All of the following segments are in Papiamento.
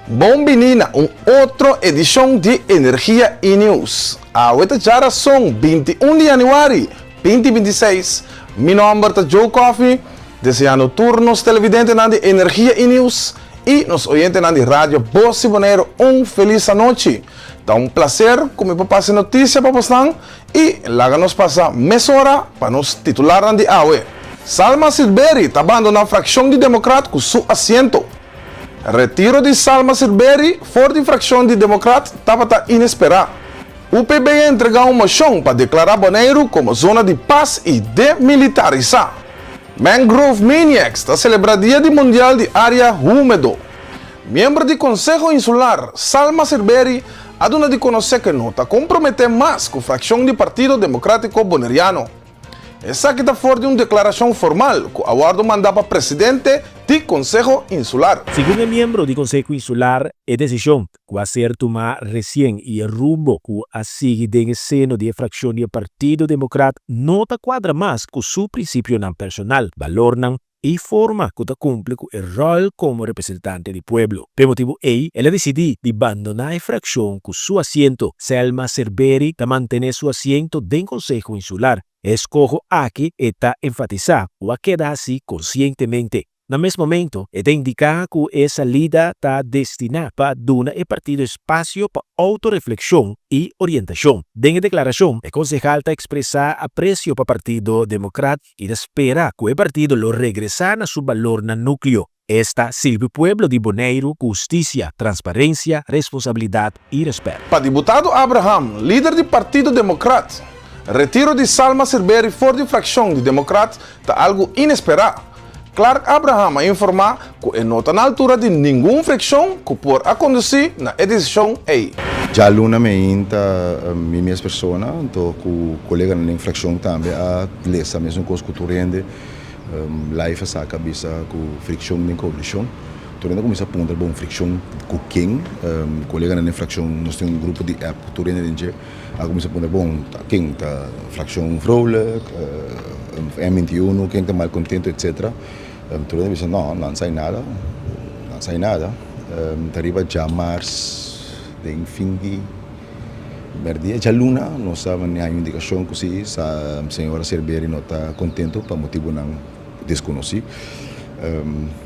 Bon bini na un otro edishon di Energia i News. Awe ta djarason 21 di yanüari 2026. Mi nòmber ta Joe Coffie, deseando tur nos televidentenan di Energia i News i nos oyentenan di Radio Bos di Boneiru un felis anochi. Ta un plaser ku mi por pasa e notisia pa bosnan i laga nos pasa mesora pa nos titularnan di awe. Salma Silberi ta bandoná frakshon di Demokrat ku su asiento. Retiro di Salma Silberi for di frakshon di Demokrat tabata inesperá. UPB a entregá un moshon pa deklará Boneiru komo zona di pas i demilitarisá. Mangrove Maniacs ta selebrá Dia di Mundial di Área Húmedo. Miembro di Konseho Insular, Salma Silberi, a duna di konosé ku e no ta komprometé mas ku frakshon di Partido Demokrátiko Boneriano. Esaki ta for di un deklarashon formal ku a wòrdu mandá pa presidente di Konseho Insular. Segun e miembro di Konseho Insular, e desishon ku a ser tumá resien i e rumbo ku a sigui den e seno di e frakshon di e Partido Demokrat no ta kuadra mas ku su prinsipionan personal, balornan i forma ku ta kumpli ku e ròl komo representante di pueblo. P'e motibu ei el a disidí di bandoná e frakshon ku su asiento. Selma Cerberi ta mantené su asiento den Konseho Insular. E eskoho aki e ta enfatisá ku a keda hasí konsientemente. Na mes momento e ta indiká ku e salida ta destiná pa duna e partido espasio pa outoreflekshon i orientashon. Den e deklarashon e konsehal ta ekspresá apresio pa Partido Demokrat i ta spera ku e partido lo regresá na su balornan núkleo, esta sirbi pueblo di Boneiru ku hustisia, transparensia, responsabilidat i rèspèt. Pa diputado Abraham, lider di Partido Demokrat, retiro di Salma Silberi for di frakshon di Demokrat ta algu inesperá. Clark Abraham a informá ku e no ta na altura di ningun frikshon ku por a kondusí na e desishon ei. Djaluna meinta mi mes persona anto ku koleganan den frakshon tambe a lesa mesun kos ku tur hende. Life a saka bisa ku frikshon den koalishon. Tur hende a kuminsá puntra bon frikshon ku ken? Koleganan den frakshon nos tin un grupo di app ku tur hende den dje a kuminsá puntra bon ta ken ta frakshon Vrolijk, M 21 ken ta malkontento etcetera. Tur hende a bisa no, nan sa nada, nan sa nada. Ta riba djamars den fin di merdia djaluna nos a haña un indikashon ku si sa señora Silberi no ta kontento pa motibunan deskonosí.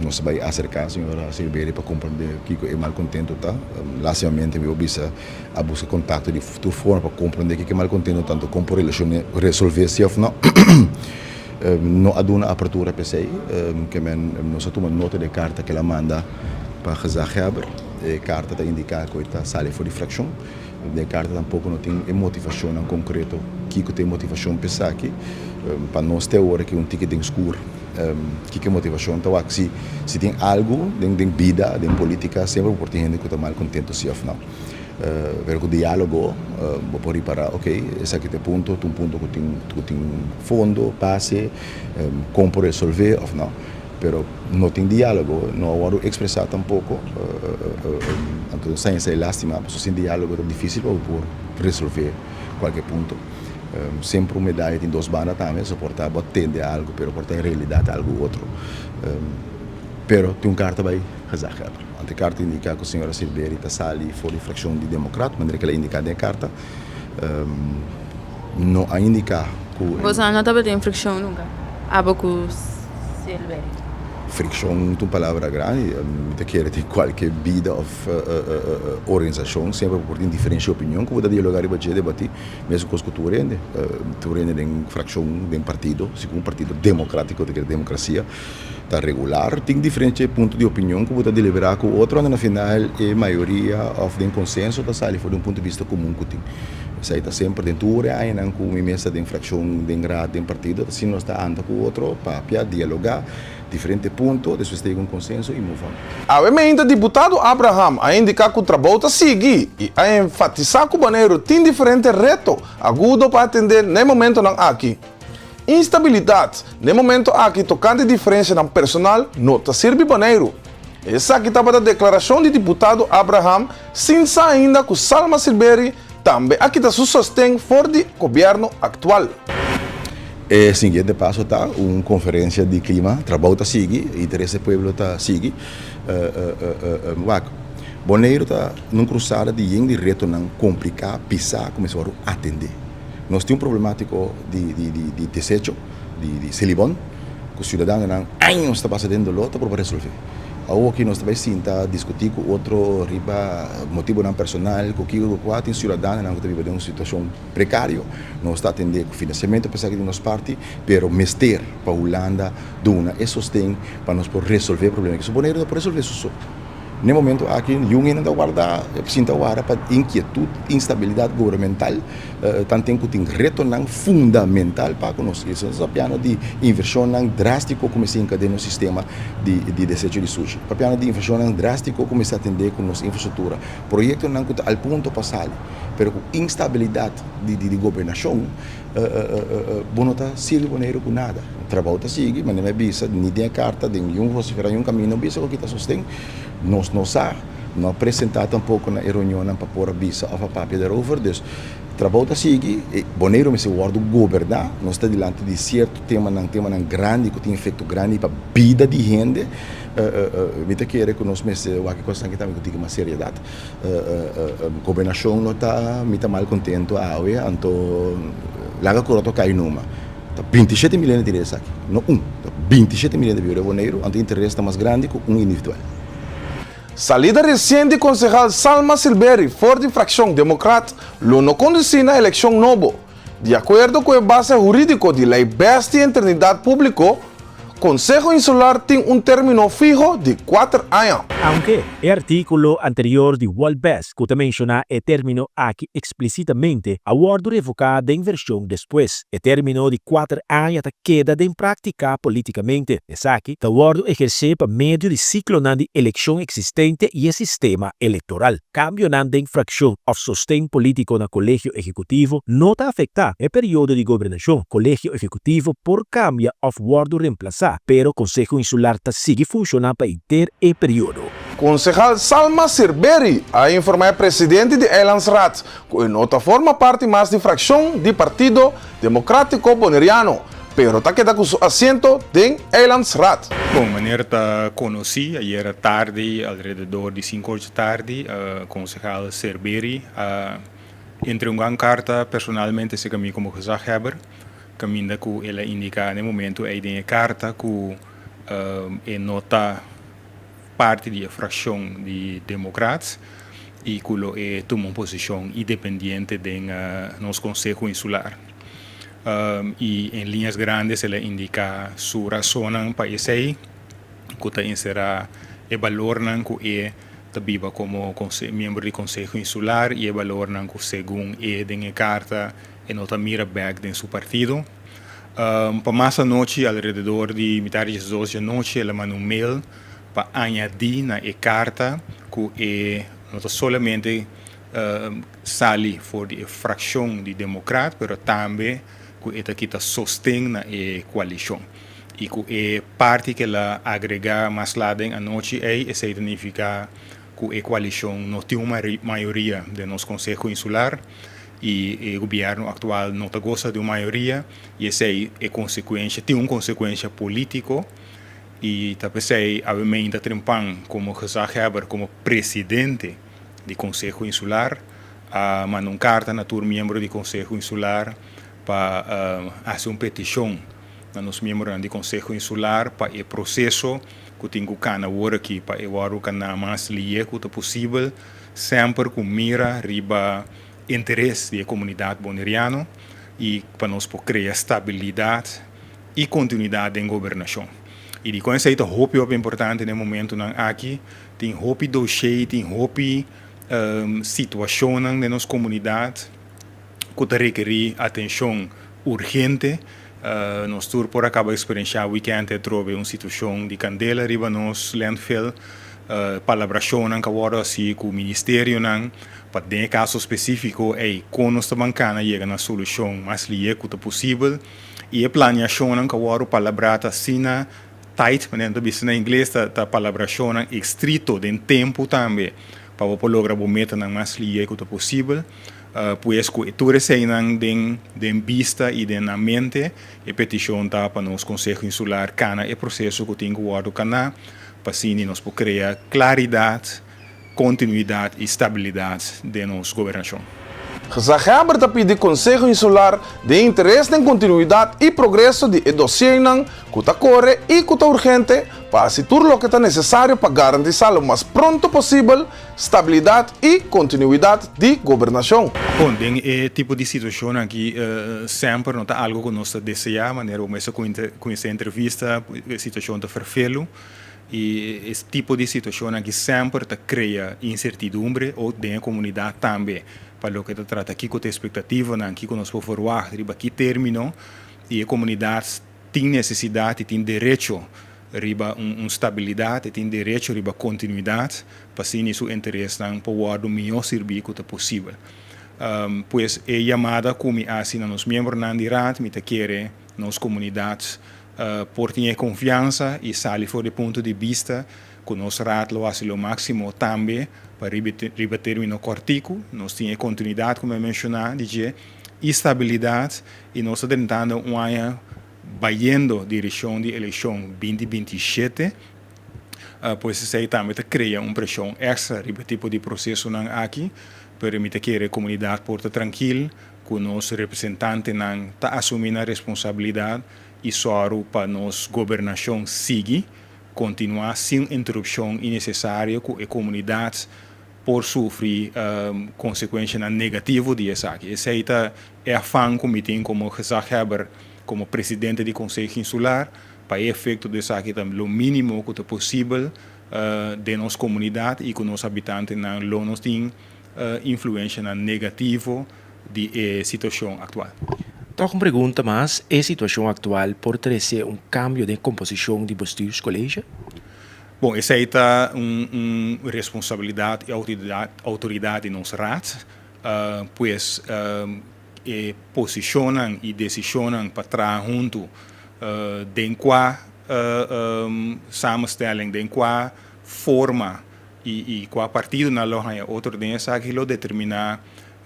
Nos a bai aserká señora Silberi pa komprondé kiko e malkontento ta. Lastimamente mi por bisa a buska kontakto di tur forma pa komprondé kiko e malkontento ta, anto kon por resolvé si òf no. No a duna apertura p'esei, ke men nos a tuma nota di e karta ke el a manda pa gezaghebber. E karta ta indiká ku e ta sali for di frakshon. Den e karta tampoko no tin e motivashonnan konkreto kiko ta e motivashon p'esaki. Pa nos te awor aki un tiki den skur kiko e motivashon ta wak. Si si tin algu den den bida, den politika semper bo por tin hende ku ta malkontento si òf no. Pero ku diálogo bo por ripará, ok, esaki ta e punto, ta un punto ku tin ku tin fondo, base, kon por resolvé òf no. Pero no tin diálogo, no a wòrdu ekspresá tampoko, anto nos ta hesei lástima, pasobra sin diálogo ta difísil pa bo por resolvé kualke punto. Semper un medaya tin dos banda tambe, so por ta bo a tende algu, pero por ta en realidat algu otro. Pero tin un karta bai gezaghebber. Anto e karta indiká ku señora Silberi ta sali for di frakshon di Demokrat, manera ku el a indiká den e karta. No a indiká ku. Boso no tabatin frikshon nunka, abo ku Silberi? Frikshon ta un palabra grandi. Mi ta kere den kualke bida òf organisashon semper bo por tin diferensha di opinion ku bo ta dialogá riba dje, debatí. Mesun kos ku tur hende. Tur hende den frakshon, den partido, segun partido demokratiko ta kere demokrasia. Ta regular, tin diferente punto di opinion ku bo ta deliberá ku otro, anto na final e mayoria òf den konsenso ta sali for di un punto di bista komun ku tin. Esei ta semper den tur e añanan ku mi mes ta den frakshon, den raad, den partido, ta asina nos ta anda ku otro, papia, dialogá diferente punto, despues ta yega un konsenso i move on. Awe meinta diputado Abraham a indiká ku trabou ta sigui i a enfatisá ku Boneiru tin diferente reto agudo pa atendé na e momentonan aki. Instabilidat n'e momento aki tokante diferensianan personal no ta sirbi Boneiru. Esaki tabata deklarashon di diputado Abraham sin sa ainda ku Salma Silberi tambe a kita su sosten for di gobièrnu aktual. E siguiente paso ta un konferensia di klima. Trabou ta sigui, interes di pueblo ta sigui. Wak. Boneiru ta na un krusada di yen di retonan kompliká, pisá ku mester wòrdu atendé. Nos tin un problemátiko di di di desecho, di di selibon, ku siudadanonan años ta pasa den doló ta proba resolvé. Awoki nos ta bai sinta diskutí ku otro riba motibunan personal, ku kiko ku kua. Tin siudadanonan ku ta biba den un situashon prekario. Nos ta atendé ku finansiamentu pa esaki di nos parti, pero mester pa Hulanda duna e sosten pa nos por resolvé e problema aki. So Boneiru no por resolvé su so. N'e momento aki niun hende ta warda, sinta warda pa inkietut, instabilidat gubernamental, tanten ku tin retonan fundamental pa ku nos. Esei nos ta papiando di invershonnan drástiko ku mester hinka den nos sistema di di desecho di sushi. Papiando di invershonnan drástiko ku mester atendé ku nos infrastruktura. Proyektonan ku ta al punto pa sali, pero ku instabilidat di di gobernashon bo no ta sirbi Boneiru ku nada. Trabou ta sigui, manera mi a bisa, ni den e karta, den niun vosifera, niun kaminda no bisa ku kita sosten. Nos no sa, no a presentá tampoko na e reunionnan pa por a bisa òf a papia derover. Dus, trabou ta sigui, e Boneiru mester wòrdu goberná. Nos ta dilanti di sierto temanan, temanan grandi ku tin efekto grandi pa bida di hende. Mi ta kere ku nos mester wak e kosnan aki tambe ku tiki mas seriedat. Gobernashon no ta mi ta mal kontentu awe, anto laga ku roto kai numa. Ta 27 mil hende tin esaki, no un, ta 27 mil hende biba den Boneiru, anto interes ta mas grandi ku un individual. Salida resien di konsehal Salma Silbery for di frakshon Demokrat lo no kondusí na elekshon nobo. Di akuerdo ku e base hurídiko di Lei Bes di Enternidat Públiko, Konseho Insular tin un término fiho di kuater aña. Aunke e artíkulo anterior di Wolbes ku ta menshoná e término aki eksplisitamente a wòrdu revoká den vershon despues, e término di kuater aña ta keda den práktika polítikamente. Esaki ta wòrdu ehersé pa medio di siklonan di elekshon eksistente i e sistema elektoral. Kambionan den frakshon òf sosten polítiko na Kolegio Ehekutivo no ta afektá e periodo di gobernashon. Kolegio Ehekutivo por kambia òf wòrdu remplasá, pero Konseho Insular ta sigui funshoná pa henter e periodo. Konsehal Salma Sirberi a informá e presidente di Eilandsraad ku e no ta forma parti mas di frakshon di Partido Democrático Boneriano, pero ta keda ku su asiento den Eilandsraad. Bon, manera ta konosí, ayera tardi, alrededor di sinku or dje tardi, konsehal Serberi a entregá un karta personalmente serka mi komo gezaghebber, kaminda ku el a indiká na e momentu ei den e karta ku e no ta parti di e frakshon di Demokrat i ku lo e tuma un posishon independiente den nos Konseho Insular. I en liñas grandes el a indiká su rasonnan pa esei, ku ta enserá e balornan ku e ta biba komo miembro di Konseho Insular i e balornan ku segun e den e karta e no ta mira bèk den su partido. Pa mas anochi, alrededor di mitar di diesdos di anochi, el a manda un mail pa añadí na e karta ku e no ta solamente sali for di e frakshon di Demokrat, pero tambe ku e ta kita sosten na e koalishon. I ku e parti ku el a agregá mas lat den anochi ei, esei ta nifiká ku e koalishon no tin un mayoria den nos Konseho Insular i e gobièrnu aktual no ta gosa di un mayoria i esei e konsekuensha tin un konsekuensha polítiko i ta p'esei awe meinta Trempan komo gezaghebber komo presidente di Konseho Insular a manda un karta na tur miembro di Konseho Insular pa hasi un petishon na nos miembronan di Konseho Insular pa e proseso ku tin ku kana awor aki pa e wòrdu kana mas lihe ku ta posibel, semper ku mira riba interes di e komunidat boneriano i pa nos por krea stabilidat i kontinuidat den gobernashon. I dikon esei ta hopi hopi importante den e momentunan aki, tin hopi doshé, tin hopi situashonnan den nos komunidat ku ta rekerí atenshon urgente. Nos tur por a kaba eksperenshá wikènt atrobe un situashon di kandela riba nos landfill. Palabrashonnan ku a wòrdu hasi ku ministerionan pa den e kaso spesífiko ei kon nos ta ban kana yega na solushon mas lihe ku ta posibel i e planiashonnan ku a wòrdu palabrá ta asina tight, manera nan ta bisa na ingles, ta palabrashonnan estrito den tempu tambe pa bo por logra bo metanan mas lihe ku ta posibel. Pues ku tur eseinan den den bista i den nan mente, e petishon ta pa nos Konseho Insular kana e proseso ku tin ku wòrdu kaná pa asina nos por krea klaridat. Kontinuidat i stabilidat den nos gobernashon. Gezaghebber ta pidi Konseho Insular den interes den kontinuidat i progreso di e dosiernan ku ta kore i ku ta urgente pa hasi tur loke ta nesesario pa garantisá lo mas pronto posibel stabilidat i kontinuidat di gobernashon. Bon, den e tipo di situashon aki semper no ta algu ku nos ta deseá, manera bo mester kuminsá e entrevista, e situashon ta ferfelu. I e tipo di situashonnan aki semper ta krea insertidumbre o den e komunidat tambe pa loke ta trata kiko ta e espektativanan, kiko nos por ferwagt riba ki término i e komunidat tin nesesidat i tin derecho riba un stabilidat, e tin derecho riba kontinuidat pa asina su interesnan por wòrdu mihó sirbí ku ta posibel. Pues e yamada ku mi hasi na nos miembronan di Raad, mi ta kere nos komunidat por tin e konfiansa i sali for di punto di bista ku nos Raad lo hasi lo máksimo tambe pa riba término kòrtiku nos tin e kontinuidat ku mi a menshoná di dje i stabilidat i nos ta drentando un aña bayendo direkshon di elekshon 2027, pues esei tambe ta krea un preshon èkstra riba e tipo di prosesonan aki, pero mi ta kere komunidat por ta trankil ku nos representantenan ta asumí nan responsabilidat i sòru pa nos gobernashon sigui kontinuá sin interupshon inesesario ku e komunidat por sufri konsekuenshanan negativo di esaki. Esei ta e afan ku mi tin komo gezaghebber, komo presidente di Konseho Insular, pa e efekto di esaki ta lo mínimo ku ta posibel den nos komunidat i ku nos habitantenan lo no tin influenshanan negativo di e situashon aktual. Tòg un pregunta mas, e situashon aktual por trese un kambio den komposishon di Bestuurscollege? Bon, esei ta un responsabilidat i outoridat di nos Raad. Pues e posishonnan i desishonnan pa traha huntu den kua samenstelling, den kua forma i kua partidonan lo haña otro den esaki lo determiná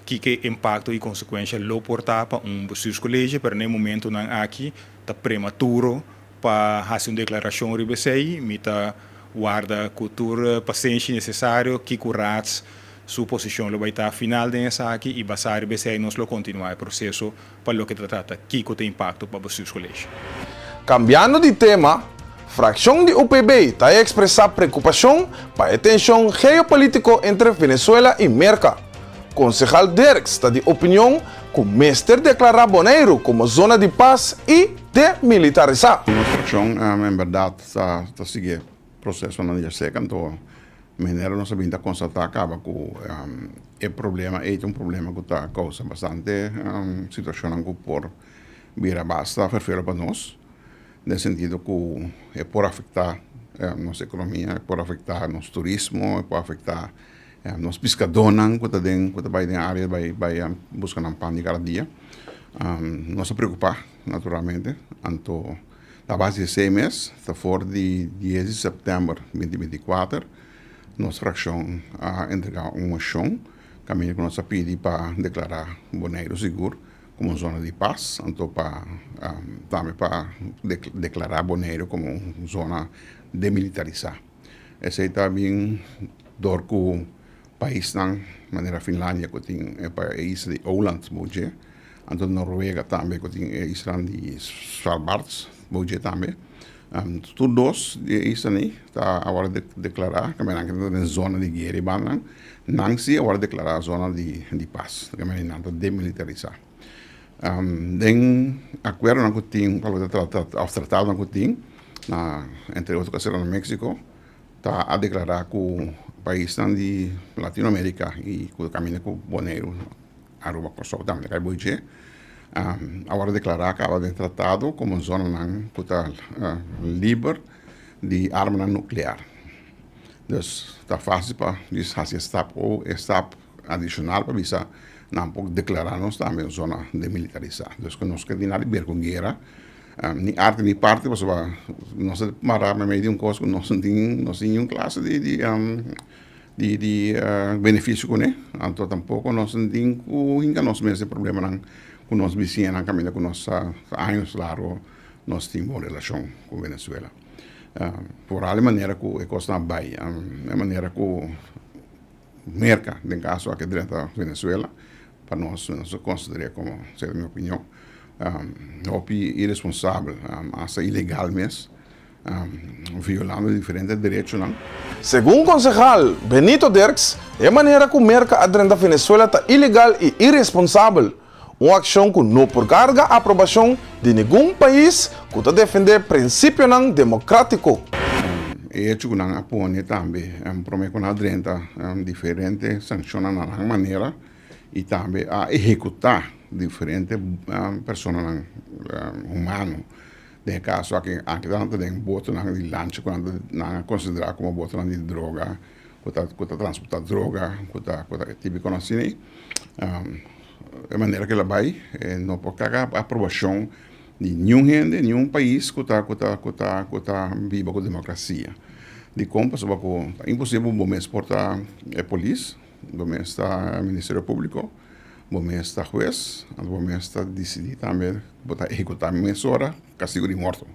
kiko e impakto i konsekuensha lo por ta pa un bestuurscollege, pero na e momentunan aki ta prematuro pa hasi un deklarashon riba esei. Mi ta warda ku tur pasenshi nesesario kiko Raad su posishon lo bai ta final den esaki i basá riba esei nos lo kontinuá e proseso pa loke ta trata kiko ta impakto pa Bestuurscollege. Kambiando di tema, frakshon di UPB ta ekspresá preokupashon pa e tenshon geopolítiko entre Venezuela i Merka. Konsehal Dirks ta di opinion ku mester deklará Boneiru komo zona di pas i demilitarisá. Nos frakshon en bèrdat ta sigui e prosesonan di djaserka, anto manera nos a bin ta konstatá kaba ku e problema ei ta un problema ku ta kousa bastante situashonnan ku por bira basta ferfelo pa nos, den sentido ku e por afektá nos ekonomia, e por afektá nos turismo, e por afektá nos piskadónan ku ta den ku ta bai den área bai bai buska nan pan di kada dia. Nos ta preokupá naturalmente, anto Ta base di esei mes, ta for di dies di sèptèmber 2024, nos frakshon a entregá un moshon kaminda ku nos a pidi pa deklará Boneiru sigur komo un zona di pas, anto pa tambe pa deklará Boneiru komo un zona demilitarisá. Esei ta bin dor ku paisnan manera Finlandia ku tin e isla di Åland bou dje, Anto Noruega tambe ku tin e islan di Svalbard bou dje tambe. Tur dos di e islan ei ta a wòrdu deklará ku nan ta den zona di guera i bandanan. Nan si a wòrdu deklará zona di pas, nan ta demilitarisá. Den akuerdonan ku tin pa loke ta trata òf tratadonan ku tin na entre otro ku a sera na Mexico ta a deklará ku paisnan di Latinoamérika i ku ta kaminda ku Boneiru Aruba, Kòrsou tambe ta kai boi dje. A wòrdu deklará kaba den tratado komo zonanan ku ta liber di armanan nuklear. Dus ta fásil pa djis hasi e stap o e stap adishonal pa bisa nan por deklará nos tambe un zona demilitarisá. Dus ku nos ke tin nada di ber ku guera, ni arte ni parte pasobra nos ta mará meimei di un kos ku nos no tin nos tin niun klase di di di beneficio kuné, anto tampoco nos no tin ku hinka nos mes den problemanan ku nos bisiñanan kaminda ku nos ta años largo nos tin bon relashon ku Venezuela. Por al e manera ku e kosnan a bai, e manera ku. Merka den kaso aki drenta Venezuela pa nos nos ta konsider'é komo, esei ta mi opinion, hopi iresponsabel, asta ilegal mes, violando diferente derechonan. Segun konsehal Benito Dirks, e manera ku Merka a drenta Venezuela ta ilegal i iresponsabel, un akshon ku no por karga aprobashon di ningun pais ku ta defendé prinsipionan demokrátiko. E hecho ku nan a pone tambe promé ku nan a drenta diferente sankshonnan na nan manera i tambe a ehekutá diferente personanan humano. Den e kaso aki, anke nan ta den botonan di lancha ku nan a konsiderá komo botonan di droga, ku ta ku ta transportá droga, ku ta ku ta típiko asina ei. E manera ku el a bai e no por karga aprobashon di niun hende, niun pais ku ta ku ta ku ta ku ta biba ku demokrasia. Dikon? Pasobra ku ta imposibel bo mes por ta e polis, bo mes ta Ministerio Públiko. Bo mes ta hues, anto bo mes ta disidí tambe bo ta ehekutá mesora kastigu di morto.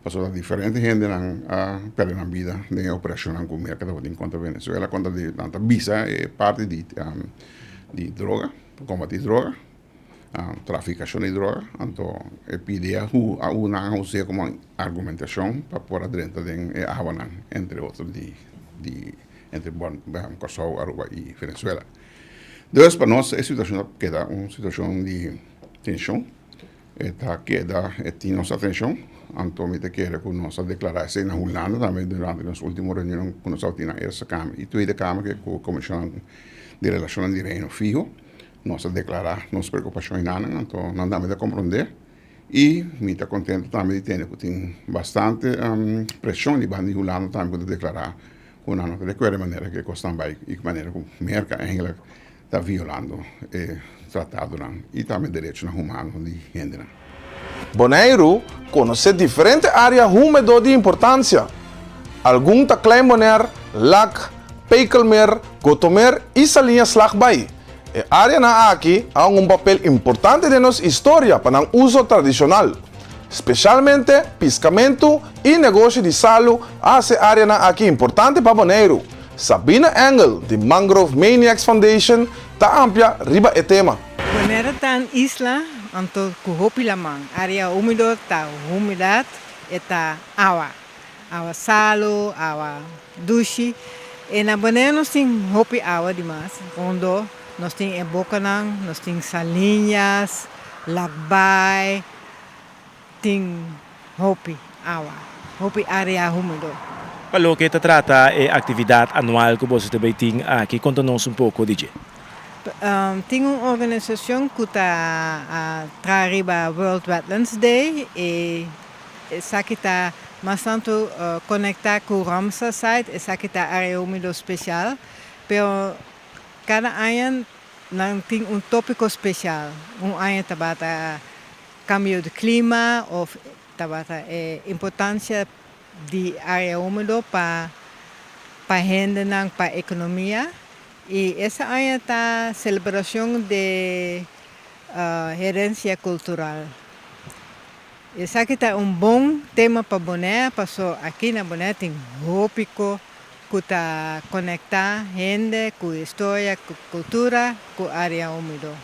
Pasobra diferente hendenan a pèrdè nan bida den e operashonnan ku Merka tabatin kontra Venezuela, kontra di nan ta bisa e parti di di droga, pa kombatí droga, trafikashon di droga. Anto e pidi a nan a us'é komo argumentashon pa por a drenta den e awanan, entre otro di di entre Kòrsou, Aruba i Venezuela. Dus pa nos e situashon ta keda un situashon di tenshon, e ta keda e tin nos atenshon, anto mi ta kere ku nos a deklará esei na Hulanda tambe durante nos último reunion ku nos tabatin na Eerste Kamer i Tweede Kamer ku Komishon di Relashonnan di Reino fiho, nos a deklará nos preokupashon einan, anto nan tambe ta komprondé i mi ta kontento tambe di tende ku tin bastante preshon di banda di Hulanda tambe ku ta deklará Ku nan no ta di akuerdo e manera ku e kosnan bai i ku manera ku Merka eigentlik ta violando e tratadonan i tambe derechonan humano di hendenan. Boneiru konosé diferente área húmedo di importansia. Algun ta Klein Bonaire, Lac, Pekelmeer, Gotomeer i Saliña Slagbaai. E áreanan aki a hunga un papel importante den nos historia pa nan uso tradishonal. Spesialmente piskamentu i negoshi di salu a hasi e áreanan aki importante pa Boneiru. Sabina Engel di Mangrove Maniacs Foundation ta amplia riba e tema. Boneiru ta un isla anto ku hopi laman. Área húmido ta humidat, e ta awa. Awa salu, awa dushi. E na Boneiru nos tin hopi awa dimas. Rondó nos tin e bokanan, nos tin saliñas, Lakbaai tin hopi awa, hopi area humedo. Pa loke ta trata e aktividat anual ku boso ta bay tin aki, konta nos un poko di dje. Tin un organisashon ku ta traha riba World Wetlands Day i esaki ta mas tantu konektá ku Ramsar Site, esaki ta area humedo spesial, pero kada aña Nan tin un tópiko spesial. Un aña tabata kambio di klima òf tabata e importansia di área húmedo pa pa hendenan, pa ekonomia. I esta aña ta selebrashon di herensia kultural. Esaki ta un bon tema pa Bonaire paso aki na Bonaire tin hopi ko ku ta konektá hende ku historia, ku kultura, ku área húmedo.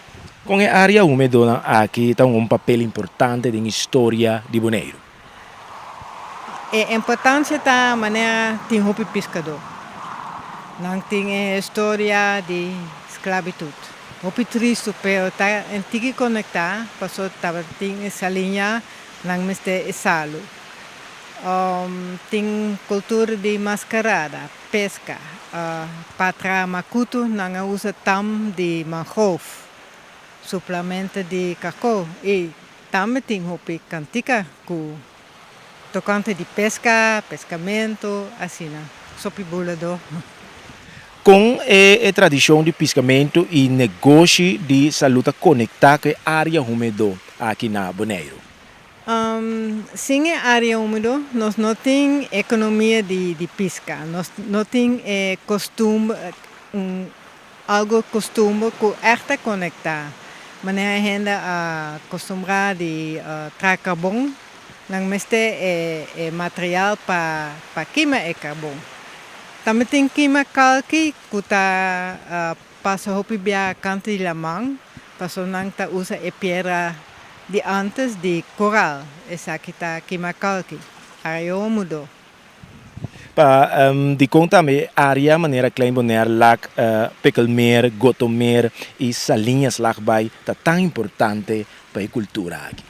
Kon e área húmedonan aki ta hunga un papel importante den historia di Boneiru? E importansia ta manera tin hopi piskadó. Nan tin e historia di sklabitut. Hopi tristu pero ta en tiki konektá paso tabatin e saliña nan mester e salu. Tin kultura di maskarada, peska. Pa traha makutu nan a usa tam di mangrove, suplamento di karkó i tambe tin hopi kantika ku Tokante di peska, peskamentu, asina. Sopi buladó. Kon e tradishon di piskamentu i negoshi di salu ta konektá ku e área húmedo aki na Boneiru? Sin e área húmedo nos no tin ekonomia di piska. Nos no tin e kostumber, un Algo costumber cu echt ta conecta. Manera hende a costumbra di traha carbon, nan mester e material pa pa kima e carbon. Tambe tin kima kalki ku ta pasa hopi bia kantu di laman, pasobra nan ta usa e piedra di antes di koral, esaki ta kima kalki, área húmedo. Pa dikon tambe área manera Klein Bonaire, Lac, Pekelmeer, Gotomeer i Saliñas Lagbaai ta tan importante pa e kultura aki?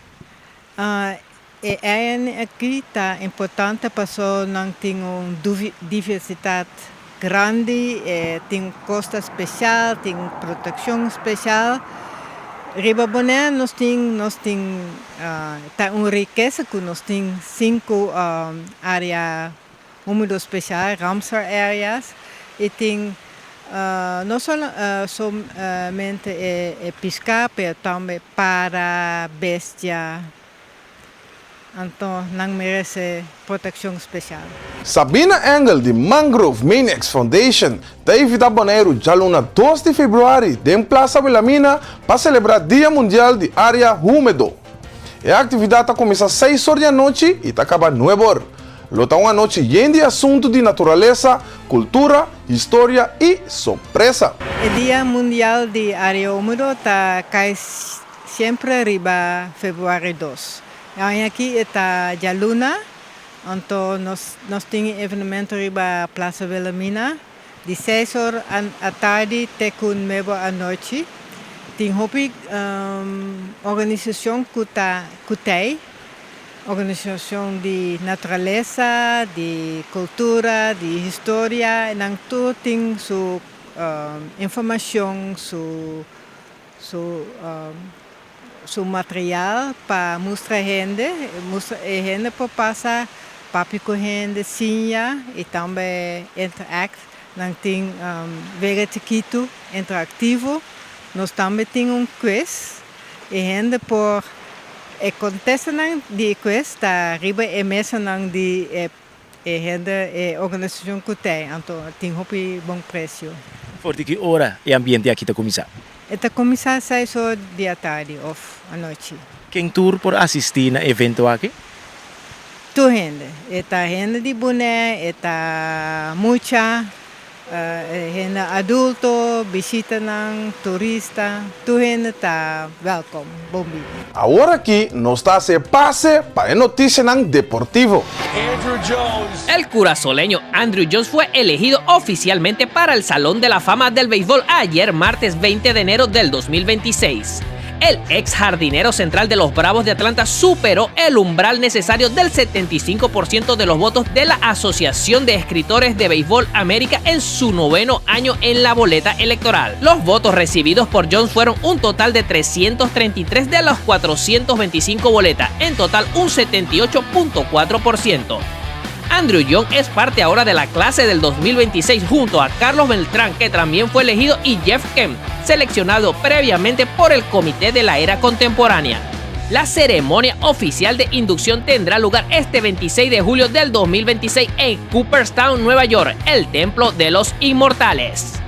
E áreanan aki ta importante pasobra nan tin un diversitat grandi, tin kosta spesial, tin protekshon spesial. Riba Bonaire nos tin nos tin ta un rikesa ku nos tin sinku área húmedo spesial, Ramsar areas, i tin no solamente e piská pero tambe para, bestia. Anto nan merece proteccion special. Sabina Engel di Mangrove Maniacs Foundation ta invita Boneiru djaluna dos di februari den Plaza Wilhelmina pa celebra Dia Mundial di Area Humedo. E actividad ta cuminsa seis or di anochi y ta caba nuebe or. Lo ta un anochi yen di asuntu di naturalesa, cultura, historia y sorpresa. E Dia Mundial di Area Humedo ta cay Siempre riba februari dos. E aña aki e ta djaluna, anto nos nos tin e evenemento riba Plaza Wilhelmina di seis or atardi te ku nuebe or anochi. Tin hopi organisashon ku ta ku tei, organisashon di naturalesa, di kultura, di historia, e nan tur tin su informashon, su Su su material pa mustra hende, mustra e hende por pasa papia ku hende, siña i tambe interact. Nan tin wega chikitu interaktivo. Nos tambe tin un quiz, e hende por e kontestanan di e quiz ta riba e mesanan di e E hende, e organisashon ku tei, anto tin hopi bon presio. For di ki ora e ambiente aki ta kuminsá? E ta kuminsá seis or di atardi òf anochi. Ken tur por asistí na e evento aki? Tur hende. E ta hende di Bonaire, e ta mucha, Hende adulto, bishitanan, turista, tur hende ta welkom. Bon bini. Awor aki nos ta haci e pase pa e noticianan deportivo. El curazoleño Andruw Jones fue elegido oficialmente para el Salón de la Fama del Béisbol ayer martes 20 de enero del 2026. El ex jardinero central de los Bravos de Atlanta superó el umbral necesario del 75% de los votos de la Asociación de Escritores de Béisbol América en su noveno año en la boleta electoral. Los votos recibidos por Jones fueron un total de 333 de los 425 boletas, en total un 78.4%. Andruw Jones es parte ahora de la clase del 2026 junto a Carlos Beltrán, que también fue elegido, y Jeff Kent, seleccionado previamente por el Comité de la Era Contemporánea. La ceremonia oficial de inducción tendrá lugar este 26 de julio del 2026 en Cooperstown, Nueva York, el Templo de los Inmortales.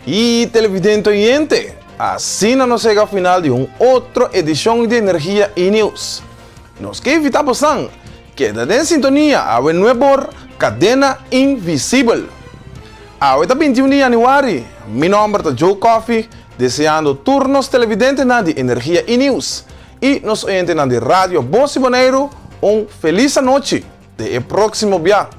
Y televidente oyente, asina nos yega final di un otro edicion di Energia y Nieuws. Nos ke invita bosan keda den sintonia awe nuebor Cadena Invisibel. Awe ta 21 di januari, mi nomber ta Joe Coffie, deseando tur nos televidentenan di Energia y Nieuws y nos oyentenan di Radio Bos di Boneiru un feliz anochi. Te e próximo bia!